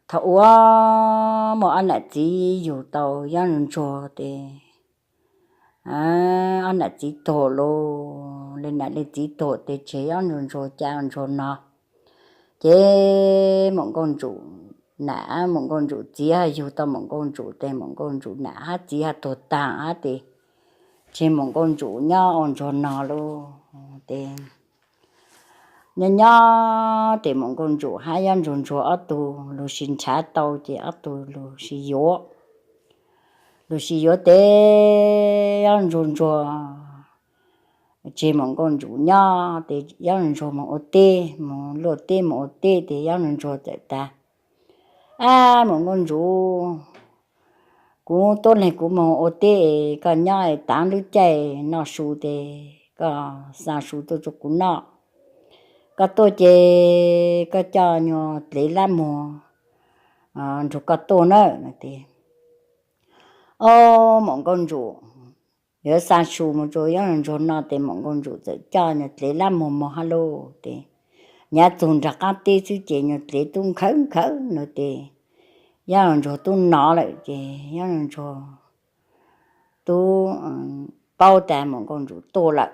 Thaum ub muaj ob nam txiv yug tau Yob Ntsuag Ntsuag tes ob nam txiv tuag lawm, li nam li txiv tuag tes tseg Yob Ntsuag Ntsuag ca ntsuag no. Ces Muam Nkauj Ntsum nam, Muam Nkauj Ntsum txiv ho yug tau Muam Nkauj Ntsum tes Muam Nkauj Ntsum nam hab txiv ho tuag taag hab tes tseg Muam Nkauj Ntsum nyob ua ntsuag no lawm tes nyob nyob tes Muam Nkauj Ntsum hab Yob Ntsuag Ntsuag ob tug lug sib nrhav tau ces ob tug lug sib yuav. Lug sib yuav tes Yob Ntsuag Ntsuag tseg Muam Nkauj Ntsum nyob tes Yob Ntsuag Ntsuag moog ua teb, moog luaj teb moog ua teb tes Yob Ntsuag Ntsuag txawm tas, Ab Muam Nkauj Ntsum, kuv tuab leeg kuv moog ua teb, koj nyob tav lub caij noj su tes koj xa su tuaj rua kuv noj. Koj tuaj ces koj coj nyuag dlev lab muag nrug koj tuaj nawb no tes. Ob, Muam Nkauj Ntsum yuav xa su moog rua Yob Ntsuag Ntsuag noj tes Muam Nkauj Ntsum txawm coj nyuag dlev lab muag moog hab lawm tes nyav txug nraag qaab teb xwb ces nyuag dlev tub nkhawv nkhawv no tes Yob Ntsuag Ntsuag tub nov lawm ces Yob Ntsuag Ntsuag tub paub tas Muam Nkauj Ntsum tuaj lawm.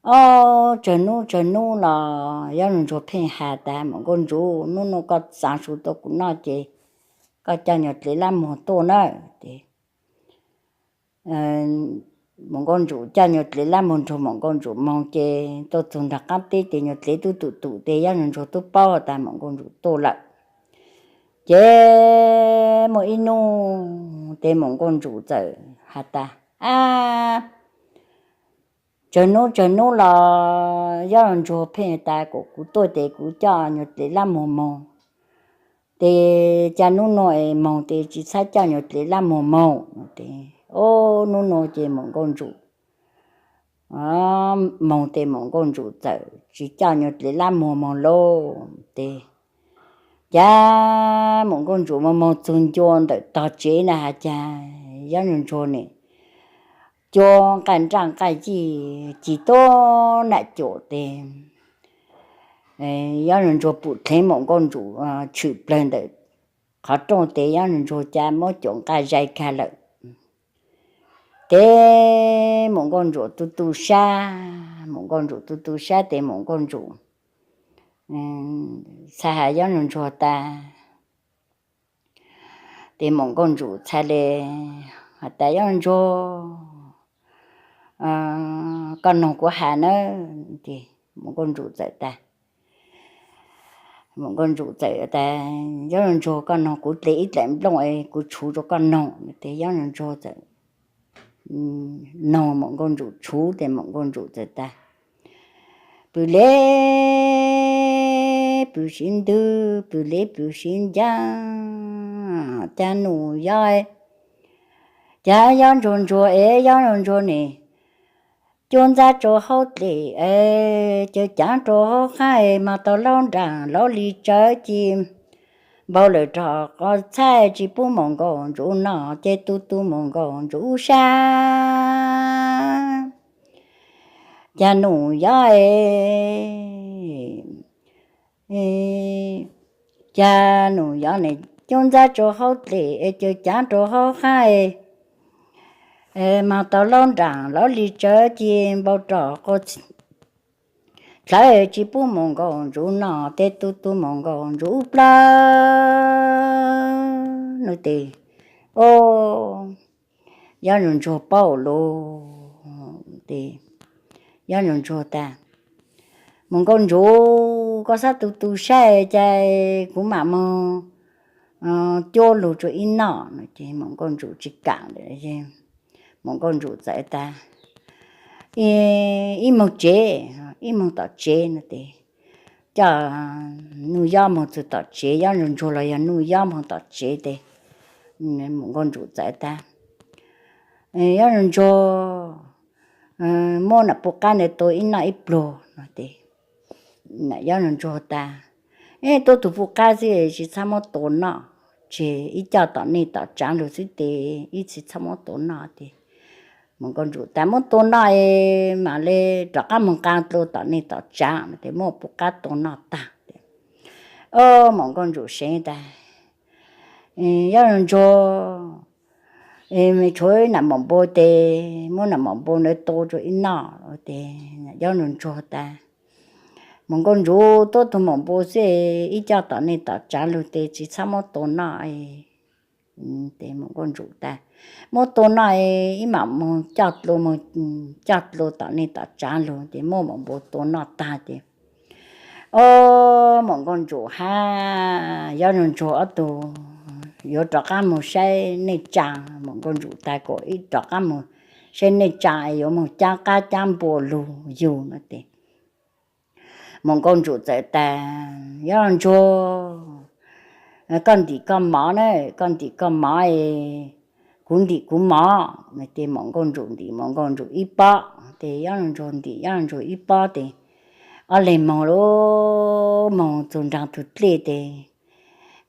Ob, tsawg nub tsawg nub los Yob Ntsuag Ntsuag pheej has tas, Muam Nkauj Ntsum, nub nua koj xa su tuaj kuv noj ces koj coj nyuag dlev lab muag tuaj nawb tes Muam Nkauj Ntsum coj nyuag dlev lab muag nrug Muam Nkauj Ntsum moog ces tuaj txug nraag qaab teb tes nyuag dlev tub tum tum tes Yob Ntsuag Ntsuag tub paub has tas Muam Nkauj Ntsum tuaj lawm. Ces muaj ib nub tes Muam Nkauj Ntsum txawm has tas, Ab, tsawg nub tsawg nub los Yob Ntsuag Ntsuag pheej tas kom kuv tuaj tes kuv coj nyuag dlev lab muag moog tes ca nub nua es moog tes tsi txhab coj nyuag dlev lab muag moog no tes. Ob, nub nua ces Muam Nkauj Ntsum moog tes Muam Nkauj Ntsum txawm tsi coj nyuag dlev lab muag moog lauj tes. Ca Muam Nkauj Ntsum moog moog txug ncua ntawm tog tsev na has cas Yob Ntsuag Ntsuag ne cua nqaij nraj nqaij yij ci tuab nam cuam tes Yob Ntsuag Ntsuag pum dheev Muam Nkauj Ntsum tshwm plawg ntawm qhov rooj tes Yob Ntsuag Ntsuag ca muab cuam nqaij zais kag lawm. Tes Muam Nkauj Ntsum tu tu sab, Muam Nkauj Ntsum tu tu sab tes Muam Nkauj Ntsum txhad has Yob Ntsuag Ntsuag tas tes Muam Nkauj Ntsum txhad le has tas, Yob Ntsuag, koj noog kuv has nawb. Tes Muam Nkauj Ntsum txawm tas, Muam Nkauj Ntsum txawm tas, Yob Ntsuag, koj noog kuv dle ib dlaim nplooj es kuv tshuv rua koj noog. Tes Yob Ntsuag txawm noog Muam Nkauj Ntsum tshuv tes Muam Nkauj Ntsum txawm tas, pw le pw sib ntwg, pw le pw sib ncaag, ca num yob, ca Yob Ntsuag Ntsuag es Yob Ntsuag Ntsuag ne, cuab ntxab rua hauv dlej es caws caav rua hauv qaab es mas tau laub nraam laub li tsawv ci npau lawm rov qos txhaib tsi pub Muam Nkauj Ntsum noj ces tu tu Muam Nkauj Ntsum sab. Ca num yob es, ca num yob ne, cuab ntxab rua hauv dlej es caws caav rua hauv qaab es mas tau laub nraam laub li tsawv ci npau rov qos dlawb tsi pub Muam Nkauj Ntsum noj ces tu tu Muam Nkauj Ntsum plawg no tes. Ob, Yob Ntsuag Ntsuag paub lawm tes Yob Ntsuag Ntsuag tas, Muam Nkauj Ntsum, koj xab tu tu saib cas kuv mam moog cuab lug rua ib noj no ces Muam Nkauj Ntsum tsi kaam lawm. Muam Nkauj Ntsum txawm tas, ib moog tsev, ib moog tom tsev no tes coj num yob moog txug tom tsev, Yob Ntsuag Ntsuag los yog num yob moog tom tsev tes Muam Nkauj Ntsum txawm tas, Yob Ntsuag Ntsuag, muab nam pub qab ntawd tua ib noj ib pluag no tes Yob Ntsuag Ntsuag tas, tuab tug pub qab xwb tsi txhob muab tua noj, tseg ib co tom nej tom tsaav lug xwb tes ib tsi txhob muab tua noj tes. Muam Nkauj Ntsum tas, muab tua noj es mam le rov qab moog nqaa dlua tom nej tom tsaav no tes muab pub qab tua noj tag tes Ob, Maum Nkauj Ntsum seev tas, Yob Nraug Ntsuag, tshuav ib nam maum npua tes muab nam maum npua ntawd tua rau ib noj tes. Yob Nraug Ntsuag tas, Maum Nkauj Ntsum, tua tug maum npua xwb, ib co tom nej tom tsaav lug tes tsis txhob muab tua noj. Tes Maum Nkauj Ntsum tas, muab tua noj, ib mam moog coj dlua, moog coj dlua tom nej tom tsaav lug tes muab maum npua tua noj tag tes. Ob, Maum Nkauj Ntsum hab Yob Nraug Ntsuag ob tug yuav rov qaab moog saib neej tsaa. Maum Nkauj Ntsum tas, kuas ib rov qaab moog saib neej tsaa es yuav moog caab qaab caab npua lug yug no tes. Maum Nkauj Ntsum txawm tas, Yob Nraug Ntsuag, koj ntim koj mov na, koj ntim koj mov es kuv ntim kuv mov. Tes Maum Nkauj Ntsum ntim Maum Nkauj Ntsum ib pob, tes Yob Nraug Ntsuag ntim Yob Nraug Ntsuag ib pob tes ob leeg moog lug moog txug nraag tug dlej tes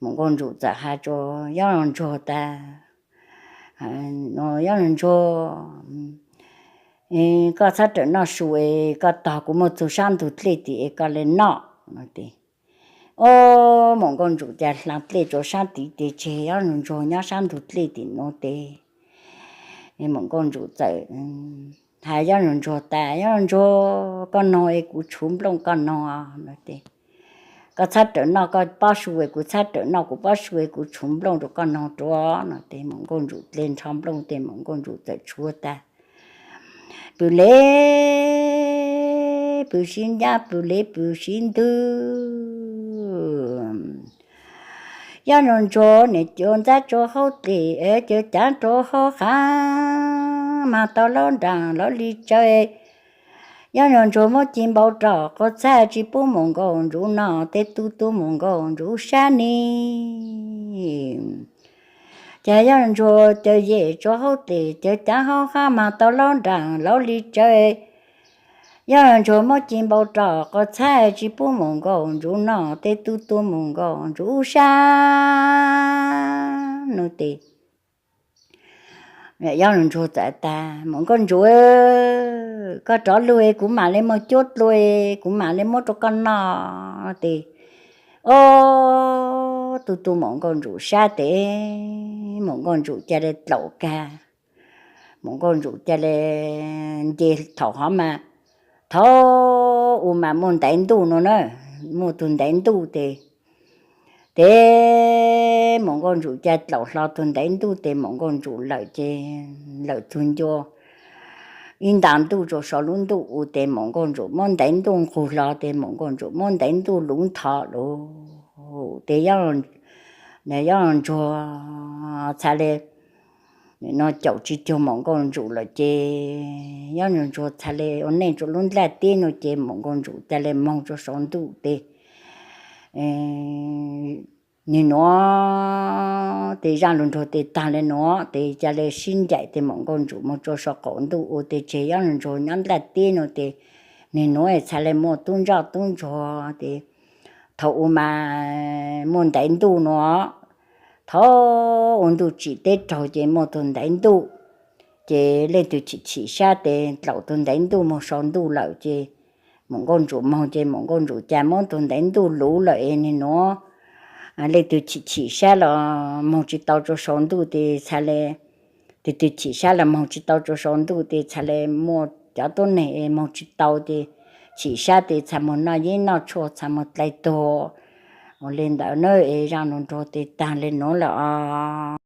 Maum Nkauj Ntsum txawm has rua Yob Nraug Ntsuag tas, Yob Nraug Ntsuag, koj txhob rawm noj su es koj tog kuv moog txug saab ntug dlej tim es koj le noj no tes. Ob, Maum Nkauj Ntsum ca hla dlej rua saab tid tes tseg Yob Nraug Ntsuag nyob saab ntug dlej tim nuav tes. Maum Nkauj Ntsum txawm has Yob Nraug Ntsuag tas, Yob Nraug Ntsuag, koj noog es kuv tshuv nplooj koj noog no tes. Koj txhob rawm noj koj pob su es kuv txhob rawm noj kuv pob su es kuv tshuv nplooj rua koj noog rua no tes Maum Nkauj Ntsum dle nrho nplooj tes Maum Nkauj Ntsum txawm tshuav tas, pw le pw sib ncab, pw le pw sib ntwg. Yob Nraug Ntsuag, nim cua ntxab tsua hauv dlej, cua caav rua hauv qab, mas tau laub nraag laub li tsawv. Yob Nraug Ntsuag muab ci npau rau qhov txhab tsi pub Maum Nkauj Ntsum noj, tej tug tug Maum Nkauj Ntsum sab ni. Ces Yob Nraug Ntsuag cua yem tsua hauv dlej, cua caav hauv qab, mas tau laub nraag laub li tsawv. Yob Nraug Ntsuag muab ci npau rau qhov txhab tsi pub Maum Nkauj Ntsum noj, tej tug tug Maum Nkauj Ntsum sab no tes. Yob Nraug Ntsuag txawm tas, Maum Nkauj Ntsum, koj rov lug es kuv mam le moog cuab dlua, kuv mam le muab rua koj noj tes. Ob, tug tug Maum Nkauj Ntsum sab tes, Maum Nkauj Ntsum ca le dlaum kag. Maum Nkauj Ntsum ca le nce thaum hov mas, thaum u mas muaj ntaiv ntuj no na, muaj tug ntaiv ntuj tes. Tes Maum Nkauj Ntsum ca dlaum hlo tug ntaiv ntuj tes Maum Nkauj Ntsum lawm ces lawm tug ncua ib nta ntuj rua sau lub ntuj u tes Maum Nkauj Ntsum muab ntaiv ntuj nqug hlo tes Maum Nkauj Ntsum muab ntaiv ntuj luv ntho lug tes Yob Nraug Ntsuag txha le no caum tsi cuag Maum Nkauj Ntsum lawm ces Yob Nraug Ntsuag txha le ua neej rua lub nplaj teb no ces Maum Nkauj Ntsum ca le moog rua sau ntuj tes. Nwg nuav tes Zaj Nraug Ntsuag tes taag le nuav tes ca le sib ncaim tes Maum Nkauj Ntsum moog rua sau qaum ntuj ua tes tseg Yob Nraug Ntsuag nyob nplaj teb no tes nwg nuav txha le muaj tub ntsoj tub ntsuag tes thaum u mas muaj ntaiv ntuj nuav. Thaum u ntuj tsim teb raug ces muaj tug ntaiv ntuj ces leej twg chim chim sab tes dlaum tug ntaiv ntuj moog sau ntuj lawm ces Maum Nkauj Ntsum moog ces Maum Nkauj Ntsum ca muab tug ntaiv ntuj luv lawm es nwg nuav leej twg chim chim sab los moog tsi tau rua sau ntuj tes txha le, tes twg chim sab los moog tsi tau rua sau ntuj tes txha le muaj cov tuab neeg es moog tsi tau tes chim sab tes txha moog noj yeeb noj tshuaj txha moog dlai tuag. Ua le ntawd na es Zaj Nraug Ntsuag tes taag le nuav lawm os.